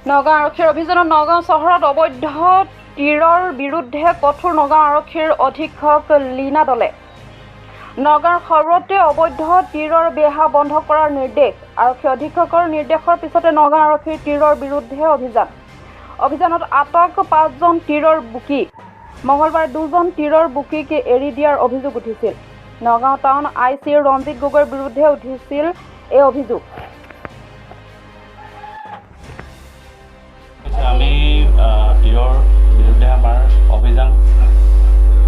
নগাঁও আৰক্ষীৰ অভিযানত নগাঁও চহৰত অবৈধ তীৰৰ বিৰুদ্ধে কঠোৰ নগাঁও আৰক্ষীৰ অধীক্ষক লীনা দলে। নগাঁৱৰ সৰ্বত্ৰে অবৈধ তীৰৰ বেহা বন্ধ কৰাৰ নিৰ্দেশ। আৰক্ষী অধীক্ষকৰ নিৰ্দেশৰ পিছতে নগাঁও আৰক্ষীৰ তীৰৰ বিৰুদ্ধে অভিযান। অভিযানত আটক 5জন তীৰৰ বুকী। মঙলবাৰে 2জন তীৰৰ বুকীক এৰি দিয়াৰ অভিযোগ উঠিছিল। Nagaon town I C Ranjit গগৈৰ বিৰুদ্ধে উঠিছিল এই অভিযোগ। আমি তীৰৰ বিৰুদ্ধে আমাৰ অভিযান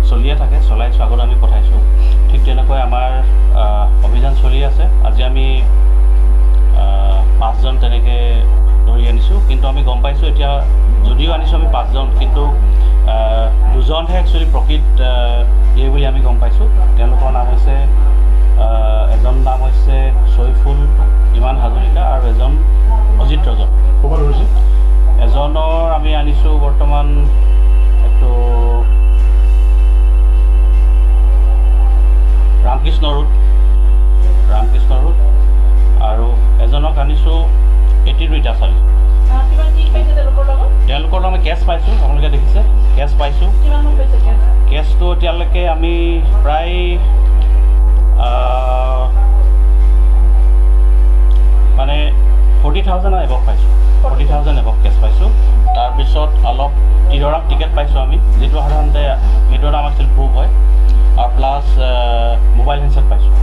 চলিয়ে থাকে, চলাইছোঁ, আগত আমি পঠাইছোঁ। ঠিক তেনেকৈ আমাৰ অভিযান চলি আছে। আজি আমি 5জন তেনেকৈ ধৰি আনিছোঁ, কিন্তু আমি গম পাইছোঁ এতিয়া যদিও আনিছোঁ আমি 5জন, কিন্তু 2জনহে একচুৱেলি প্ৰকৃত এই বুলি আমি গম পাইছোঁ। তেওঁলোকৰ নাম হৈছে, এজন নাম হৈছে ছৈফুল ইমান হাজৰিকা আৰু এজন অজিত ৰজন। এজনৰ আমি আনিছোঁ বৰ্তমান এইটো ৰামকৃষ্ণ ৰোড, ৰামকৃষ্ণ ৰোড, আৰু এজনক আনিছোঁ 82 চালি। তেওঁলোকৰ লগত আমি কেছ পাইছোঁ, আপোনালোকে দেখিছে কেছ পাইছোঁ। কেছটো এতিয়ালৈকে আমি প্ৰায় মানে 40,000 এবভ পাইছোঁ, 40,000 এবভ কেছ পাইছোঁ। তাৰপিছত অলপ তীৰৰ টিকেট পাইছোঁ আমি, যিটো সাধাৰণতে সেইটো এটা আমাৰ ষ্টিল প্ৰুভ হয়, আৰু প্লাছ মোবাইল হেণ্ডছেট পাইছোঁ।